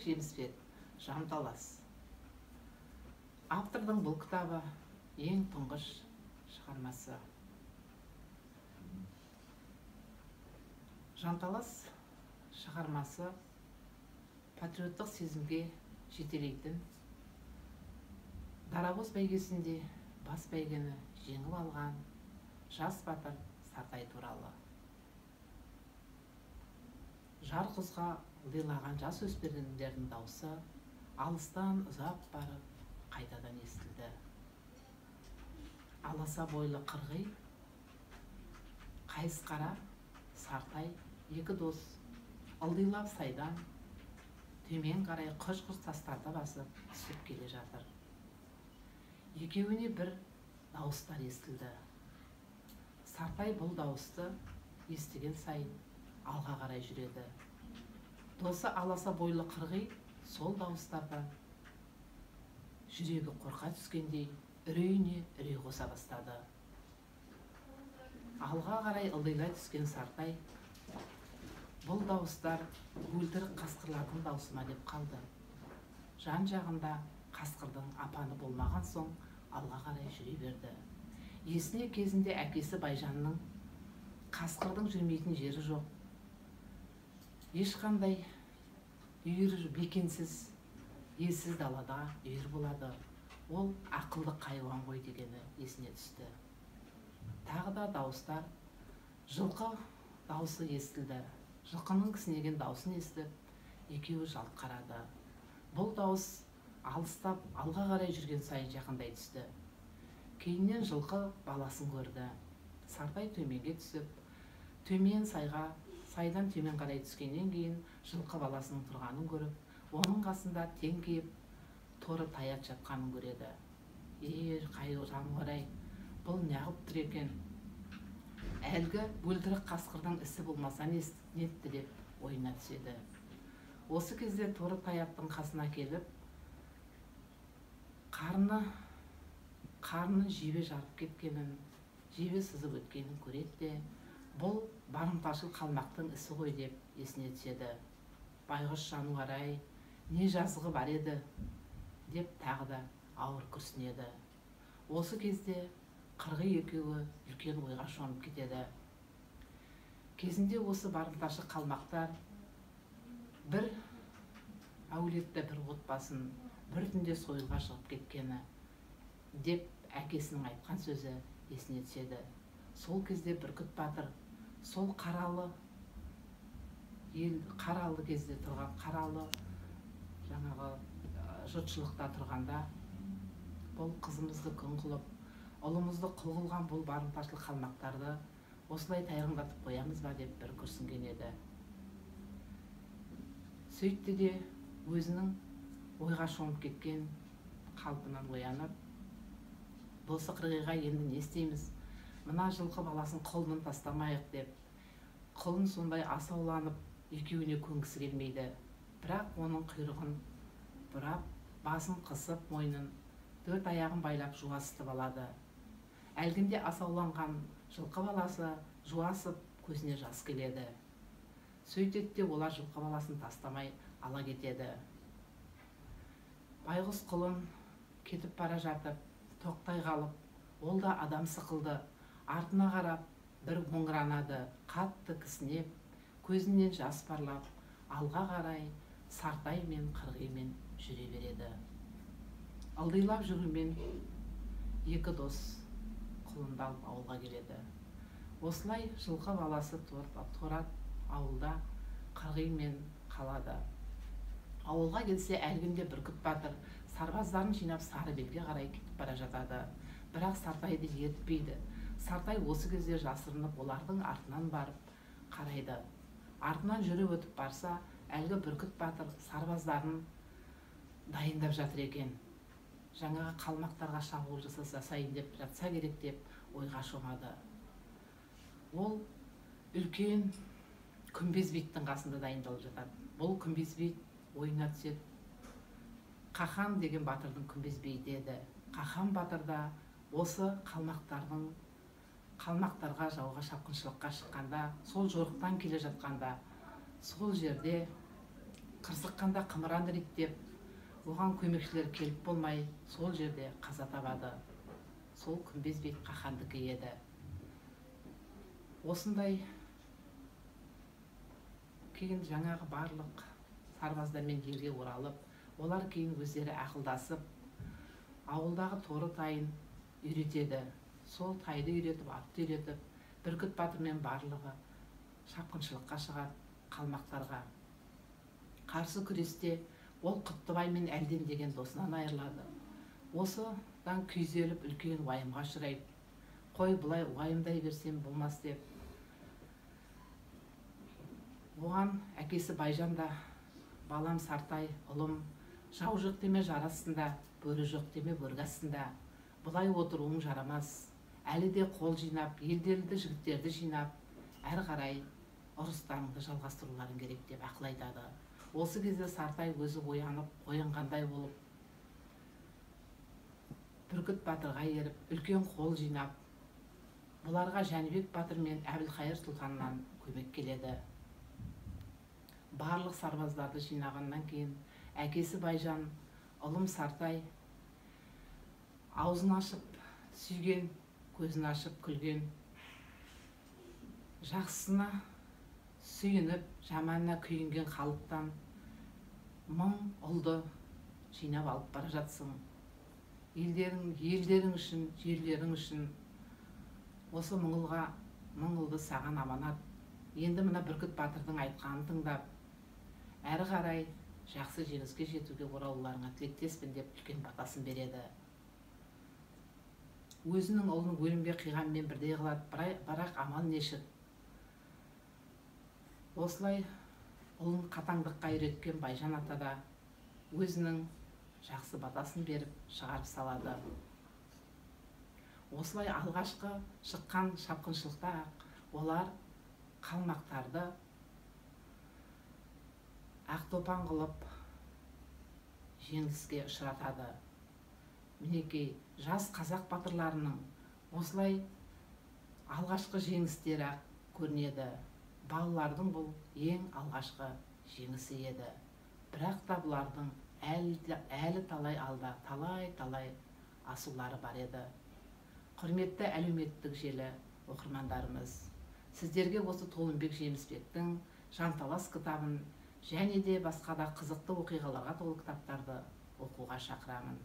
Жемісбек «Жанталас». Автордың бұл кітабы ең тұңғыш шығармасы. Жанталас шығармасы патриоттық сезімге жетелейтін, дарабоз бәйгесінде бас бәйгені жеңіп алған жас батыр Сартай туралы. Жар құзға ылдилаған жас өспірімдердің даусы алыстан ұзап барып қайтадан естілді. Аласа бойлы қырғи, қайысқара Сартай екі дос ылдилап сайдан төмен қарай құж-құж тастарды басып түсіп келе жатыр. Екеуіне бір дауыстар естілді. Сартай бұл дауысты естіген сайын алға қарай жүреді. Досы аласа бойлы қырғи сол дауыстардан жүрегі қорқа түскендей үрейіне үрей қоса бастады. Алға қарай ылдилай түскен Сартай бұл дауыстар өлтірік қасқырлардың даусы ма деп қалды. Жан жағында қасқырдың апаны болмаған соң алға қарай жүре берді. Есіне кезінде әкесі Байжанның қасқырдың жүрмейтін жері жоқ, ешқандай үйір мекенсіз, елсіз далада үйір болады, ол ақылды хайуан ғой дегені есіне түсті. Тағы да дауыстар, жылқы дауысы естілді. Жылқының кісінеген даусын естіп, екеуі жалт қарады. Бұл дауыс алыстап алға қарай жүрген сайын жақындай түсті. Кейіннен жылқы баласын көрді. Сартай төменге түсіп, төмен сайға, сайдан төмен қарай түскеннен кейін жылқы баласының тұрғанын көріп, оның қасында теңкиіп торы таят жатқанын көреді. Е, қай жануар-ай, бұл неғып тұр екен? Әлгі бөлтірік қасқырдың ісі болмаса нетті деп ойына түседі. Осы кезде торы таяқтың қасына келіп, қарнын жебе жарып кеткенін, жебе сызып өткенін көреді де, бұл барымташыл қалмақтың ісі ғой деп есіне түседі. Байғұс жануар-ай, не жазығы бар еді деп тағы да ауыр күрсінеді. Осы кезде қырғи екеуі үлкен ойға шомып кетеді. Кезінде осы барымташы қалмақтар бір әулетті, бір отбасын бір түнде сойылға шығып кеткені деп әкесінің айтқан сөзі есіне түседі. Сол кезде Бүркіт батыр сол қаралы ел, қаралы кезде тұрған, қаралы жаңағы жұртшылықта тұрғанда бұл қызымызды күң қылып, ұлымызды құл қылған бұл барымташыл қалмақтарды осылай тайғыңдатып қоямыз ба деп бір күрсінген еді. Сөйтті де өзінің ойға шомып кеткен қалпынан оянып, досы қырғиға енді не істейміз, мына жылқы баласын құлынын тастамайық деп, құлын сондай асауланып екеуіне көнгісі келмейді. Бірақ оның құйрығын бұрап, басын қысып, мойнын, төрт аяғын байлап жуасытып алады. Әлгінде асауланған жылқы баласы жуасып көзіне жас келеді. Сөйтеді де олар жылқы баласын тастамай ала кетеді. Байғұс құлын кетіп бара жатып, тоқтай қалып, ол да адам сықылды, артына қарап бір оңыранады, қатты кісінеп, көзінен жас парлап, алға қарай Сартай мен қырғимен жүре береді. Ылдилап жүрумен екі дос құлынды алып ауылға келеді. Осылай жылқы баласы торат ауылда қырғимен қалады. Ауылға келсе әлгінде Бүркіт батыр сарбаздарын жинап сары белге қарай кетіп бара жатады. Бірақ Сартайды ертпейді. Сартай осы кезде жасырынып олардың артынан барып қарайды. Артынан жүріп өтіп барса, әлгі Бүркіт батыр сарбаздарын дайындап жатыр екен. Жаңағы қалмақтарға шабуыл жасайын деп жатса керек деп ойға шомады. Ол үлкен күмбез бейіттің қасында дайындалып жатады. Бұл күмбез бейіт ойына түседі. Қахан деген батырдың күмбез бейіті еді. Қахан батыр да осы қалмақтарға жауға шапқыншылыққа шыққанда, сол жорықтан келе жатқанда, сол жерде Қырсыққанда қымыран реттеп, оған көмекшілер келіп болмай, сол жерде қаза табады. Сол Күмбезбек қахандікі еді. Осындай кейін жаңағы барлық сарбаздармен елге оралып, олар кейін өздері ақылдасып, ауылдағы торы тайын үйретеді. Сол тайды үйретіп, атты үйретіп, Бүркіт батырмен барлығы шапқыншылыққа шығады қалмақтарға. Қарсы күресте ол Құттыбай мен Әлден деген досынан айырылады. Осыдан күйзеліп үлкен уайымға ұшырайды. Қой, бұлай уайымдай берсем болмас деп. Оған әкесі Байжан да, балам Сартай, ұлым, жау жоқ деме жар астында, бөрі жоқ деме бөрік астында. Бұлай отыруың жарамас. Әлі де қол жинап, елдерді, жігіттерді жинап, әрі қарай ұрыстарыңды жалғастыруларың керек деп ақыл айтады. Осы кезде Сартай өзі оянып, оянғандай болып, Бүркіт батырға еріп, үлкен қол жинап, бұларға Жәнібек батыр мен Әбілқайыр сұлтаннан көмек келеді. Барлық сарбаздарды жинағаннан кейін әкесі Байжан, ұлым Сартай, аузын ашып сүйген, көзін ашып күлген, жақсысына сүйініп, жаманына күйінген халықтан 1000 ұлды жинап алып бара жатсың. Елдерің үшін, жерлерің үшін осы 1000 ұлды саған аманат. Енді мына Бүркіт батырдың айтқанын тыңдап, әрі қарай жақсы жеңіске жетуге оралуларыңа тілектеспін деп үлкен батасын береді. Өзінің ұлын өлімге қиғанмен бірдей қылады, бірақ амал нешік. Осылай ұлын қатаңдыққа үйреткен Байжан ата да өзінің жақсы батасын беріп шығарып салады. Осылай алғашқы шыққан шапқыншылықта олар қалмақтарды ақтопан қылып жеңіліске ұшыратады. Мінекей, жас қазақ батырларының осылай алғашқы жеңістері көрінеді. Балалардың бұл ең алғашқы жеңісі еді. Бірақ та бұлардың әлі талай алда, талай-талай асулары бар еді. Құрметті әлеуметтік желі оқырмандарымыз, сіздерге осы Толымбек Жемісбектің Жанталас кітабын және де басқа да қызықты оқиғаларға толы кітаптарды оқуға шақырамын.